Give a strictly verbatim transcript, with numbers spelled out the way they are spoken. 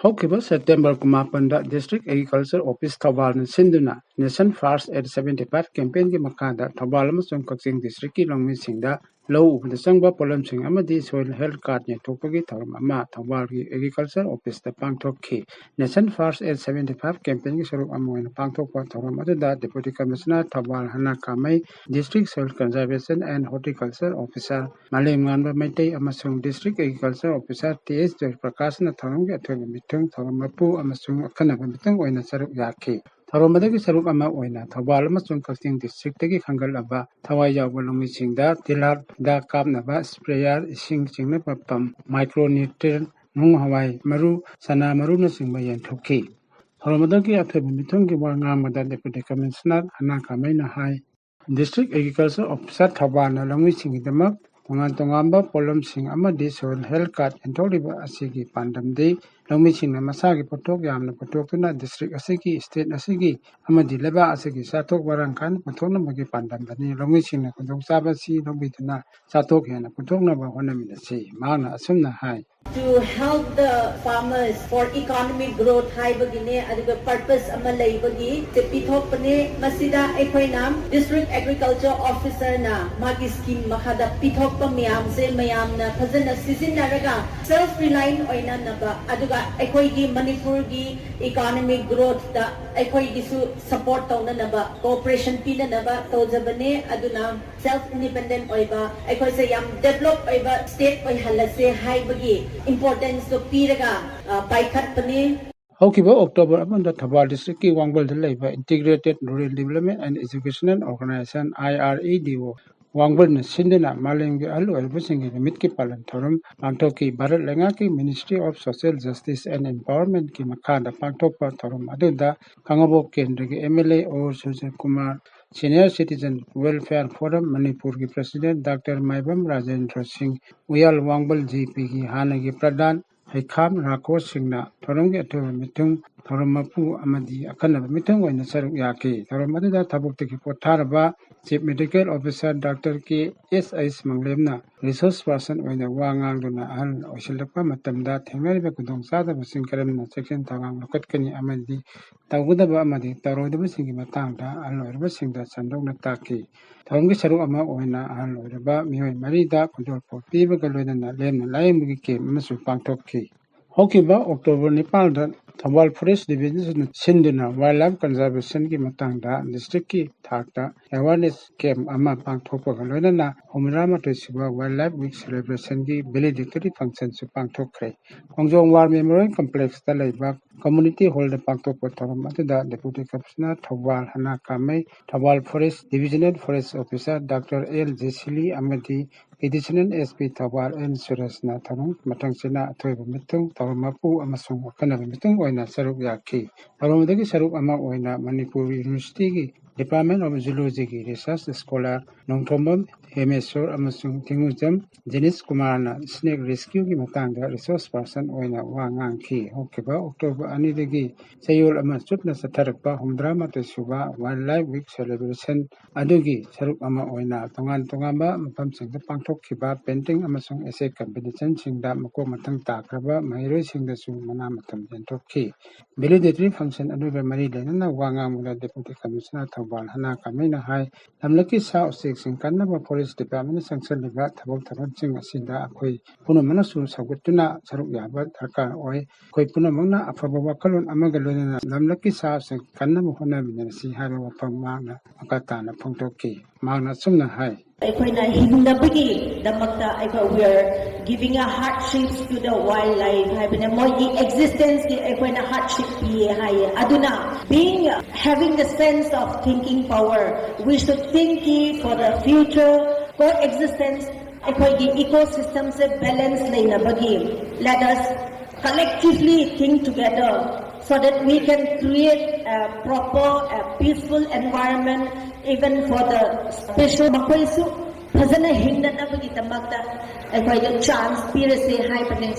ꯍꯧꯈꯤꯕ September ꯀꯨꯟꯃꯥꯄꯟꯗ District Agriculture Office ꯊꯧꯕꯥꯜꯅ ꯁꯤꯟꯗꯨꯅ Nation First at seventy five campaignꯒꯤ ꯃꯈꯥꯗ ꯊꯧꯕꯥꯜ ꯑꯃꯁꯨꯡ ꯀꯛꯆꯤꯡ districtꯀꯤ ꯂꯧꯃꯤꯁꯤꯡꯗ ꯂꯧ ꯎꯕꯗ ꯆꯪꯕ ꯄꯣꯠꯂꯝꯁꯤꯡ ꯑꯃꯗꯤ soil health card ꯌꯦꯟꯊꯣꯛꯄꯒꯤ ꯊꯧꯔꯝ ꯑꯃ ꯊꯧꯕꯥꯜꯒꯤ Agriculture Officeꯇ ꯄꯥꯡꯊꯣꯛꯈꯤ꯫ Nation First at seventy five campaignꯒꯤ ꯁꯔꯨꯛ ꯑꯃ ꯑꯣꯏꯅ ꯄꯥꯡꯊꯣꯛꯄ ꯊꯧꯔꯝ ꯑꯗꯨꯗ Deputy Commissioner ꯊꯧꯕꯥꯜ ꯍꯅꯥ ꯀꯥꯃꯩ, District Soil Conservation and Horticulture Officer ꯃꯥꯂꯦꯝꯉꯥꯟꯕ Meitei ꯑꯃꯁꯨꯡ District Agriculture Officer ꯇꯤ ꯑꯦꯁ ꯖꯣꯏꯄ꯭ꯔꯀꯥꯁꯅ ꯊꯧꯔꯝꯒꯤ ꯑꯊꯣꯏꯕ ꯃꯤꯊꯨꯡ, ꯊꯧꯔꯝ ꯃꯄꯨ ꯑꯃꯁꯨꯡ ꯑꯈꯟꯅꯕ ꯃꯤꯊꯨꯡ ꯑꯣꯏꯅ ꯁꯔꯨꯛ ꯌꯥꯈꯤ꯫ ꯊꯧꯔꯝ ꯑꯗꯨꯒꯤ ꯁꯔꯨꯛ ꯑꯃ ꯑꯣꯏꯅ ꯊꯧꯕꯥꯜ ꯑꯃꯁꯨꯡ ꯀꯛꯆꯤꯡ districtꯇꯒꯤ ꯈꯟꯒꯠꯂꯕ ꯊꯋꯥꯏ ꯌꯥꯎꯕ ꯂꯧꯃꯤꯁꯤꯡꯗ ꯇꯤꯜꯍꯥꯠ ꯍꯤꯗꯥꯛ ꯀꯥꯞꯅꯕ sprayer, ꯏꯁꯤꯡ ꯆꯤꯡꯅꯕ pump, micronutrient, ꯅꯨꯡ ꯍꯋꯥꯏ ꯃꯔꯨ, ꯆꯅꯥ ꯃꯔꯨꯅꯆꯤꯡꯕ ꯌꯦꯟꯊꯣꯛꯈꯤ꯫ ꯊꯧꯔꯝ ꯑꯗꯨꯒꯤ ꯑꯊꯣꯏꯕ ꯃꯤꯊꯨꯡꯒꯤ ꯋꯥ ꯉꯥꯡꯕꯗ Deputy Commissioner ꯍꯅꯥ ꯀꯥꯃꯩꯅ ꯍꯥꯏ, District Agriculture Officer ꯊꯧꯕꯥꯜꯅ ꯂꯧꯃꯤꯁꯤꯡꯒꯤꯗꯃꯛ ꯇꯣꯉꯥꯟ ꯇꯣꯉꯥꯟꯕ ꯄꯣꯠꯂꯝꯁꯤꯡ ꯑꯃꯗꯤ soil health card ꯌꯦꯟꯊꯣꯛꯂꯤꯕ ꯑꯁꯤꯒꯤ ꯄꯥꯟꯗꯝꯗꯤ ꯂꯧꯃꯤꯁꯤꯡꯅ ꯃꯁꯥꯒꯤ ꯄꯣꯠꯊꯣꯛ ꯌꯥꯝꯅ ꯄꯨꯊꯣꯛꯇꯨꯅ district ꯑꯁꯤꯒꯤ, state ꯑꯁꯤꯒꯤ ꯑꯃꯗꯤ ꯂꯩꯕꯥꯛ ꯑꯁꯤꯒꯤ ꯆꯥꯊꯣꯛ ꯃꯔꯥꯡ ꯀꯥꯏꯅ ꯄꯨꯊꯣꯛꯅꯕꯒꯤ ꯄꯥꯟꯗꯝꯗꯅꯤ꯫ ꯂꯧꯃꯤꯁꯤꯡꯅ ꯈꯨꯗꯣꯡꯆꯥꯕ ꯑꯁꯤ ꯂꯧꯕꯤꯗꯨꯅ ꯆꯥꯊꯣꯛ ꯍꯦꯟꯅ ꯄꯨꯊꯣꯛꯅꯕ ꯍꯣꯠꯅꯃꯤꯟꯅꯁꯤ꯫ ꯃꯍꯥꯛꯅ ꯑꯁꯨꯝꯅ ꯍꯥꯏ꯫ To help the farmers for economic growth ꯍꯥꯏꯕꯒꯤꯅꯦ, ꯑꯗꯨꯒ purpose ꯑꯃ ꯂꯩꯕꯒꯤ ꯄꯤꯊꯣꯛꯄꯅꯦ꯫ ꯃꯁꯤꯗ ꯑꯩꯈꯣꯏꯅ District Agriculture Officerꯅ ꯃꯥꯒꯤ scheme ꯃꯈꯥꯗ ꯄꯤꯊꯣꯛꯄ ꯃꯌꯥꯝꯁꯦ ꯃꯌꯥꯝꯅ ꯐꯖꯅ ꯁꯤꯖꯤꯟꯅꯔꯒ self reliant ꯑꯣꯏꯅꯅꯕ, ꯑꯗꯨꯒ ꯑꯩꯈꯣꯏꯒꯤ ꯃꯅꯤꯄꯨꯔꯒꯤ economic growthꯇ ꯑꯩꯈꯣꯏꯒꯤꯁꯨ support ꯇꯧꯅꯅꯕ, cooperation ꯄꯤꯅꯅꯕ ꯇꯧꯖꯕꯅꯦ꯫ ꯑꯗꯨꯅ self independent ꯑꯣꯏꯕ, ꯑꯩꯈꯣꯏꯁꯦ ꯌꯥꯝ develop ꯑꯣꯏꯕ state ꯑꯣꯏꯍꯜꯂꯁꯦ ꯍꯥꯏꯕꯒꯤ importanceꯇꯣ ꯄꯤꯔꯒ, ꯑ, ꯄꯥꯏꯈꯠꯄꯅꯤ꯫ ꯍꯧꯈꯤꯕ ꯑꯣꯛꯇꯣꯕꯔ ꯑꯃꯗ ꯊꯧꯕꯥꯜ districtꯀꯤ ꯋꯥꯡꯕꯜꯗ ꯂꯩꯕ Integrated Rural Development and Educational Organization, I R E D O, ꯋꯥꯡꯕꯜꯅ ꯁꯤꯟꯗꯨꯅ ꯃꯥꯂꯦꯝꯒꯤ ꯑꯍꯜ ꯑꯣꯏꯔꯕꯁꯤꯡꯒꯤ ꯅꯨꯃꯤꯠꯀꯤ ꯄꯥꯂꯟ ꯊꯧꯔꯝ ꯄꯥꯡꯊꯣꯛꯈꯤ꯫ ꯚꯥꯔꯠ ꯂꯩꯉꯥꯛꯀꯤ Ministry of Social Justice and Empowermentꯀꯤ ꯃꯈꯥꯗ ꯄꯥꯡꯊꯣꯛꯄ ꯊꯧꯔꯝ ꯑꯗꯨꯗ ꯈꯥꯉꯕꯣꯛ ꯀꯦꯟꯗ꯭ꯔꯒꯤ M L A ꯑꯣ ꯁꯨꯔꯖ Kumar, Senior Citizen Welfare Forum ꯃꯅꯤꯄꯨꯔꯒꯤ President Doctor ꯃꯥꯏꯕꯝ ꯔꯥꯖꯦꯟꯗ꯭ꯔ ꯁꯤꯡ, ꯎꯌꯥꯜ ꯋꯥꯡꯕꯜ G Pꯒꯤ ꯍꯥꯟꯅꯒꯤ ꯄ꯭ꯔꯙꯥꯟ ꯍꯩꯈꯥꯝ ꯔꯥꯀꯣ ꯁꯤꯡꯅ ꯊꯧꯔꯝꯒꯤ ꯑꯊꯣꯏꯕ ꯃꯤꯊꯨꯡ, ꯊꯧꯔꯝ ꯃꯄꯨ ꯑꯃꯗꯤ ꯑꯈꯟꯅꯕ ꯃꯤꯊꯨꯡ ꯑꯣꯏꯅ ꯁꯔꯨꯛ ꯌꯥꯈꯤ꯫ ꯊꯧꯔꯝ ꯑꯗꯨꯗ ꯊꯕꯛꯇꯒꯤ ꯄꯣꯊꯥꯔꯕ Chief Medical Officer Doctor K S H ꯃꯪꯂꯦꯝꯅ resource person ꯑꯣꯏꯅ ꯋꯥ ꯉꯥꯡꯗꯨꯅ ꯑꯍꯜ ꯑꯣꯏꯁꯤꯜꯂꯛꯄ ꯃꯇꯝꯗ ꯊꯦꯡꯅꯔꯤꯕ ꯈꯨꯗꯣꯡꯆꯥꯗꯕꯁꯤꯡ ꯀꯔꯝꯅ ꯆꯦꯛꯁꯤꯟ ꯊꯧꯔꯥꯡ ꯂꯧꯈꯠꯀꯅꯤ ꯑꯃꯗꯤ ꯇꯧꯒꯗꯕ ꯑꯃꯗꯤ ꯇꯧꯔꯣꯏꯗꯕꯁꯤꯡꯒꯤ ꯃꯇꯥꯡꯗ ꯑꯍꯜ ꯑꯣꯏꯔꯕꯁꯤꯡꯗ ꯁꯟꯗꯣꯛꯅ ꯇꯥꯛꯈꯤ꯫ ꯊꯧꯔꯝꯒꯤ ꯁꯔꯨꯛ ꯑꯃ ꯑꯣꯏꯅ ꯑꯍꯜ ꯑꯣꯏꯔꯕ ꯃꯤꯑꯣꯏ ꯃꯔꯤꯗ ꯈꯨꯗꯣꯜꯄꯣꯠ ꯄꯤꯕꯒ ꯂꯣꯏꯅꯅ ꯂꯦꯝꯅ ꯂꯥꯏꯌꯦꯡꯕꯒꯤ ꯀꯦꯝ ꯑꯃꯁꯨ ꯄꯥꯡꯊꯣꯛꯈꯤ꯫ ꯍꯧꯈꯤꯕ ꯑꯣꯛꯇꯣꯕꯔ ꯅꯤꯄꯥꯟꯗ ꯊꯧꯕꯥꯜ ꯐꯣꯔꯦꯁ ꯗꯤꯕꯤꯖꯟꯅ ꯁꯤꯟꯗꯨꯅ ꯋꯥꯏꯜ ꯂꯥꯏꯐ ꯀꯟꯖꯥꯔꯕꯦꯁꯟꯒꯤ ꯃꯇꯥꯡꯗ ꯗꯤꯁꯇ꯭ꯔꯤꯛꯀꯤ ꯊꯥꯛꯇ ꯑꯦꯋꯥꯔꯅꯦꯁ ꯀꯦꯝ ꯑꯃ ꯄꯥꯡꯊꯣꯛꯄꯒ ꯂꯣꯏꯅꯅ ꯍꯨꯝꯗ꯭ꯔꯥ ꯃꯥꯊꯣꯏ ꯁꯨꯕ ꯋꯥꯏꯜ ꯂꯥꯏꯐ ꯋꯤꯛ ꯁꯦꯂꯦꯕ꯭ꯔꯦꯁꯟꯒꯤ ꯚꯦꯂꯤꯗꯤꯇꯔꯤ ꯐꯪꯁꯟꯁꯨ ꯄꯥꯡꯊꯣꯛꯈ꯭ꯔꯦ꯫ ꯈꯣꯡꯖꯣꯝ ꯋꯥꯔ ꯃꯦꯃꯣꯔꯤꯌꯦꯜ ꯀꯝꯄ꯭ꯂꯦꯛꯁꯇ ꯂꯩꯕ ꯀꯝꯃꯨꯅꯤꯇꯤ ꯍꯣꯜꯗ ꯄꯥꯡꯊꯣꯛꯄ ꯊꯧꯔꯝ ꯑꯗꯨꯗ ꯗꯦꯄꯨꯇꯤ ꯀꯃꯤꯁꯅꯔ ꯊꯧꯕꯥꯜ ꯍꯅꯥ ꯀꯥꯃꯩ, Thoubal forest divisional forest officer doctor L Jesili ꯑꯃꯗꯤ additional S P Thoubal N ꯁꯨꯔꯦꯁꯅ ꯊꯧꯔꯝ ꯃꯊꯪꯁꯤꯅ ꯑꯊꯣꯏꯕ ꯃꯤꯊꯨꯡ, ꯊꯧꯔꯝ ꯃꯄꯨ ꯑꯃꯁꯨꯡ ꯑꯈꯟꯅꯕ ꯃꯤꯊꯨꯡ ꯑꯣꯏꯅ ꯁꯔꯨꯛ ꯌꯥꯈꯤ꯫ ꯊꯧꯔꯝ ꯑꯗꯨꯒꯤ ꯁꯔꯨꯛ ꯑꯃ ꯑꯣꯏꯅ ꯃꯅꯤꯄꯨꯔ ꯌꯨꯅꯤꯚꯔꯁꯤꯇꯤꯒꯤ Department of Zoologyꯒꯤ research scholar Nongthombam ꯍꯦꯃꯦꯁꯣꯔ ꯑꯃꯁꯨꯡ ꯊꯤꯡꯉꯨꯖꯝ ꯖꯦꯅꯤꯁ ꯀꯨꯃꯥꯔꯅ snake rescueꯒꯤ ꯃꯇꯥꯡꯗ resource person ꯑꯣꯏꯅ ꯋꯥ ꯉꯥꯡꯈꯤ꯫ ꯍꯧꯈꯤꯕ ꯑꯣꯛꯇꯣꯕꯔ ꯑꯅꯤꯗꯒꯤ ꯆꯌꯣꯜ ꯑꯃ ꯆꯨꯞꯅ ꯆꯠꯊꯔꯛꯄ ꯍꯨꯝꯗ꯭ꯔꯥ ꯃꯥꯊꯣꯏ ꯁꯨꯕ ꯋꯥꯏꯜ ꯂꯥꯏꯐ ꯋꯤꯛ ꯁꯦꯂꯦꯕ꯭ꯔꯦꯁꯟ ꯑꯗꯨꯒꯤ ꯁꯔꯨꯛ ꯑꯃ ꯑꯣꯏꯅ ꯇꯣꯉꯥꯟ ꯇꯣꯉꯥꯟꯕ ꯃꯐꯝꯁꯤꯡꯗ ꯄꯥꯡꯊꯣꯛꯈꯤꯕ painting ꯑꯃꯁꯨꯡ essay competitionꯁꯤꯡꯗ ꯃꯀꯣꯛ ꯃꯊꯪ ꯇꯥꯈ꯭ꯔꯕ ꯃꯍꯩꯔꯣꯏꯁꯤꯡꯗꯁꯨ ꯃꯅꯥ ꯃꯊꯨꯝ ꯌꯦꯟꯊꯣꯛꯈꯤ꯫ Valedictory function ꯑꯗꯨꯒ ꯃꯔꯤ ꯂꯩꯅꯅ ꯋꯥ ꯉꯥꯡꯕꯗ Deputy Commissioner ꯊꯧꯕꯥꯜ ꯍꯅꯥ ꯀꯥꯃꯩꯅ ꯍꯥꯏ, ꯂꯝꯂꯛꯀꯤ ꯁꯥ ꯎꯆꯦꯛꯁꯤꯡ ꯀꯟꯅꯕ Forest Departmentꯅ ꯆꯪꯁꯤꯜꯂꯤꯕ ꯊꯕꯛ ꯊꯧꯔꯝꯁꯤꯡ ꯑꯁꯤꯗ ꯑꯩꯈꯣꯏ ꯄꯨꯝꯅꯃꯛꯅꯁꯨ ꯁꯧꯒꯠꯇꯨꯅ ꯁꯔꯨꯛ ꯌꯥꯕ ꯗꯔꯀꯥꯔ ꯑꯣꯏ꯫ ꯑꯩꯈꯣꯏ ꯄꯨꯝꯅꯃꯛꯅ ꯑꯐꯕ ꯋꯥꯈꯜꯂꯣꯟ ꯑꯃꯒ ꯂꯣꯏꯅꯅ ꯂꯝꯂꯛꯀꯤ ꯁꯥ ꯎꯆꯦꯛ ꯀꯟꯅꯕ ꯍꯣꯠꯅꯃꯤꯟꯅꯔꯁꯤ ꯍꯥꯏꯕ ꯋꯥꯐꯝ ꯃꯍꯥꯛꯅ ꯃꯈꯥ ꯇꯥꯅ ꯐꯣꯡꯗꯣꯛꯈꯤ꯫ ꯃꯍꯥꯛꯅ ꯑꯁꯨꯝꯅ ꯍꯥꯏ꯫ ꯑꯩꯈꯣꯏꯅ ꯍꯤꯡꯅꯕꯒꯤꯗꯃꯛꯇ ꯑꯩꯈꯣꯏ we are giving a hardships to the wildlife ꯍꯥꯏꯕꯅꯦ꯫ ꯃꯣꯏꯒꯤ existenceꯀꯤ ꯑꯩꯈꯣꯏꯅ hardship ꯄꯤꯌꯦ ꯍꯥꯏꯌꯦ꯫ ꯑꯗꯨꯅ being having the sense of thinking power, we should think for the future coexistence, ꯑꯩꯈꯣꯏꯒꯤ ecosystemꯁꯦ balance ꯂꯩꯅꯕꯒꯤ let us collectively think together so that we can create a proper, a peaceful environment even for the special ꯃꯈꯣꯏꯁꯨ ꯐꯖꯅ ꯍꯤꯡꯅꯅꯕꯒꯤꯗꯃꯛꯇ ꯑꯩꯈꯣꯏꯗ chance ꯄꯤꯔꯁꯦ ꯍꯥꯏꯕꯅꯦ꯫